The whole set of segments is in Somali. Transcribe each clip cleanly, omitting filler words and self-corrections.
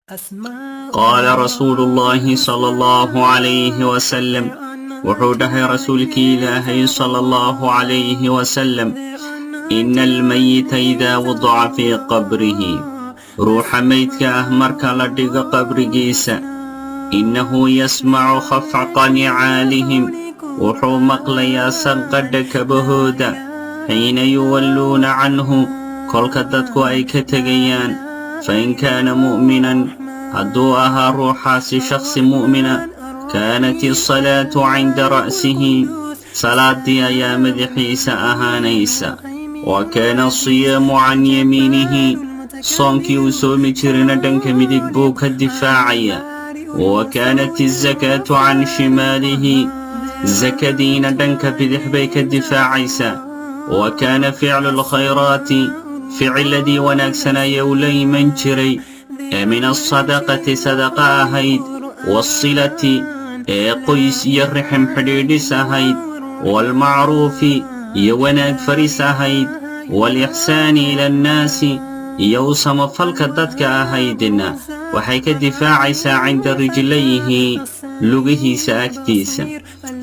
Qaala Rasuulullaahi sala Allahu calayhi wasalam, wuxuu dhahay Rasuulkii Ilaahay sala Allahu calayhi wasalam: "Ina almayita idaa wudica fii qabrihi", ruuxa maydka ah marka la dhigo qabrigiisa, "innahu yasmacu khafqa nicaalihim", wuxuu maqlayaa sanqadha kabahooda, "xiina yuwalluuna canhu", kolka dadku ay ka tegayaan. "Fain kaana mu'minan", hadduu ahaa ruuxaasi shakhsi mu'mina, "kaanat isalaatu cinda ra'sihi", salaaddii ayaa madaxiisa ahaanaysa. "Wa kaana asiyaamu can yamiinihi", soonkii uu soomi jirina dhanka midig buu ka difaacaya. "Wa kaanat azakaatu can shimaalihi", sakadiina dhanka bidix bay ka difaacaysaa. "Wa kaana ficlu alkhayraati", ficiladii wanaagsanaaye uu la iman jiray ee min alsadaqati, sadaqa ahayd, waasilati, ee qoys iyo rixim xidhiidhis ahayd, waalmacruufi, iyo wanaag faris ahayd, waalixsaani ila annaasi, iyo u samafalka dadka ahaydna, waxay ka difaacaysaa cinda rijlayhi, lugihiisa agtiisa.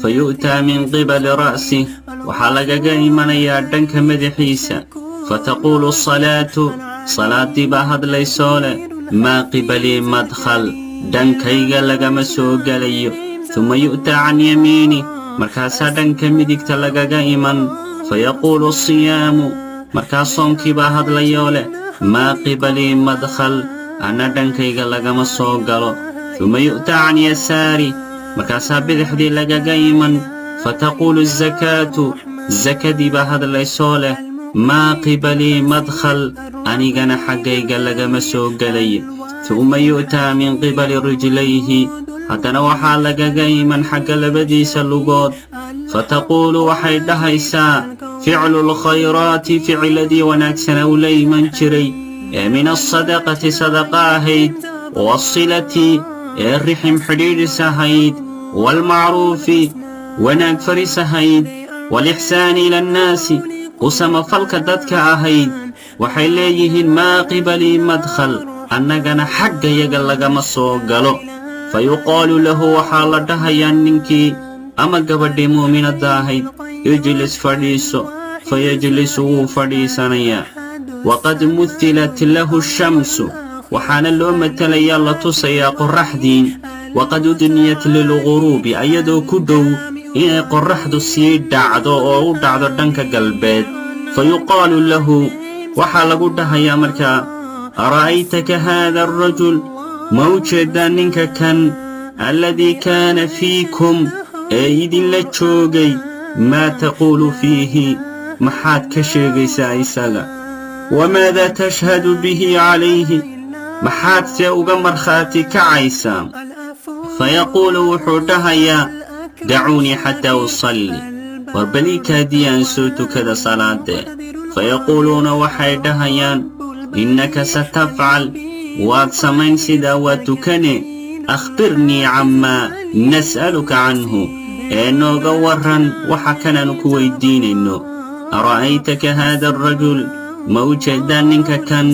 "Fa yu'taa min qibali ra'sih", waxaa lagaga imanayaa dhanka madaxiisa. "Fataquulu asalaatu", salaaddii baa hadlaysoo leh: "Maa qibalii madkhal", dhankayga lagama soo gelayo. "Tuma yu'taa can yamiinih", markaasaa dhanka midigta lagaga iman. "Fayaquulu asiyaamu", markaas soonkii baa hadlayoo leh: "Maa qibalii madkhal", anna dhankayga lagama soo galo. "Tuma yu'taa can yasaari", markaasaa bidixdii lagaga iman. "Fataquulu azakaatu", sakadii baa hadlaysoo leh: "Maa qibalii madkhal", anigana xaggayga lagama soo gelayo. "Tuma yu'taa min qibali rijlayhi", haddana waxaa lagaga iman xagga labadiisa lugood. "Fataquulu", waxay dhahaysaa: "Ficlu lkhayraati", ficiladii wanaagsana uu la iman jiray ee min alsadaqati, sadaqa ahayd, waasilati, ee rixim xidhiidhis ahayd, waalmacruufi, wanaag faris ahayd, waalixsaani ila annaasi, u samafalka dadka ahayd, waxay leeyihiin: "Maa qibalii madkhal", annagana xaggayaga lagama soo galo. "Fa yuqaalu lahu", waxaa la dhahayaa ninkii ama gabadhii muuminadda ahayd: "Ijlis", fadhiiso. "Fayajlisu", wuu fadhiisanayaa. "Waqad muthilat lahu shamsu", waxaana loo matelayaa, la tusayaa qorraxdii. "Waqad udniyat lilguruubi", ayadoo ku dhow inay qorraxdu sii dhacdo oo u dhacdo dhanka galbeed. "Fa yuqaalu lahu", waxaa lagu dhahayaa markaa: "Ara'aytaka haada alrajul", ma u jeedaa ninka kan, "alladii kaana fiikum", ee idinla joogay? "Maa taquulu fiihi", maxaad ka sheegaysaa isaga? "Wamaadaa tashhadu bihi calayhi", maxaad see uga markhaati kacaysaa? "Fayaquulu", wuxuu dhahayaa: "Dacuunii xataa usalli", war baliikaadii aan soo tukada salaadee. "Fayaquuluuna", waxay dhahayaan: "Innaka satafcal", waad samayn sidaa, waa tukane. "Akhbirnii cammaa nas'aluka canhu", ee nooga warran waxa kanaannu ku weyddiinayno. "Ara'aytaka haada alrajul", ma u jeedaa ninka kan,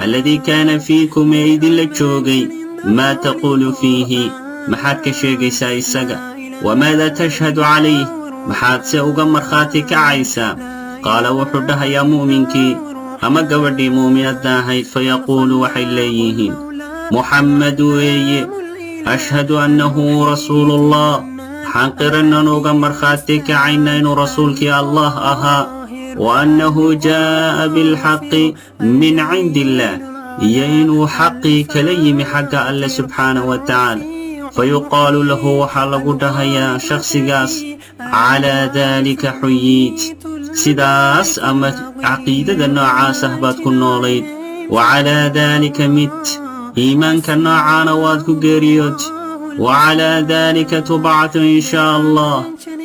"alladii kaana fiikum", ee idinla joogay? "Maa taquulu fiihi", maxaad ka sheegaysaa isaga? "Wamaadaa tashhadu calayh", maxaad se uga markhaati kacaysaa? Qaala", wuxuu dhahayaa mu'minkii ama gabadhii muuminadda ahayd. "Fayaquulu", waxay leeyihiin: "Muxammed weeye. Ashhadu annahu rasuulullah", waxaan qirannan uga markhaati kacayna inuu rasuulkii Allah ahaa. "Wa annahu jaa'a bilxaqi min cindi illaah", iyo inuu xaqii kala yimi xagga Alle subxaanahu wa tacaala. "Fayuqaalu lahu", waxaa lagu dhahayaa shakhsigaas: "Calaa daalika xuyiit", sidaas ama caqiidada noocaas ah baad ku noolayd. "Wa calaa daalika mit", iimaanka noocaana waad ku geeriyood. "Wa calaa daalika tubcatu in shaa Allah",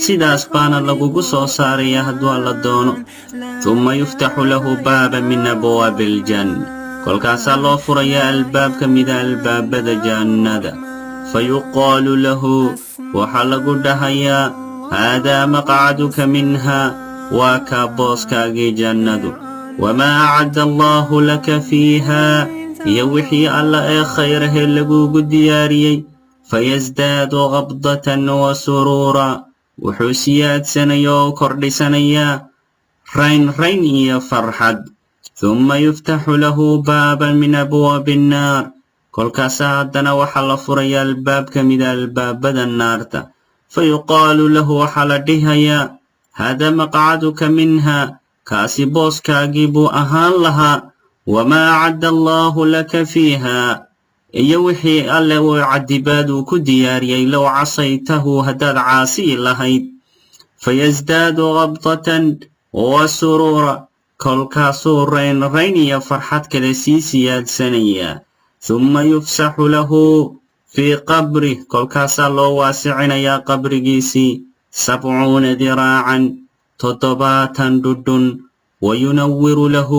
sidaas baana lagugu soo saaraya hadduu Alla doono. "Tumma yuftaxu lahu baaba min abwaabi aljanna", kolkaasaa loo furayaa albaab ka mida albaabada jannada. "Fa yuqaalu lahu", waxaa lagu dhahayaa: "Haadaa maqcaduka minha", waa kaa booskaagii jannadu. "Wamaa acadda Allaahu laka fiiha", Iyo wixii Alla ee khayrahe lagugu diyaariyey. Fayasdaadu qabdatan wa suruura, wuxuu siyaadsanaya oo kordhisanayaa raynrayn iyo farxad. Thumma yuftaxu lahu baaban min abwaabi annaar, kolkaasaa haddana waxaa la furayaa albaab ka mida albaabada naarta. Fa yuqaalu lahu, waxaa la dhihayaa: "Haadaa maqcaduka minha", kaasi booskaagii buu ahaan lahaa. "Wamaa acadda Allaahu laka fiiha", iyo wixii Alle uu cadibaad uu ku diyaariyey. "Low casaytahu", haddaad caasiyi lahayd. Fayasdaadu qabdatan wa suruura, kolkaasuu raynrayn iyo farxad kale sii siyaadsanayaa. Thumma yufsaxu lahu fii qabrih, kolkaasaa loo waasicinayaa qabrigiisii 70 diraacan, 70 dhudhun. Wa yunawiru lahu.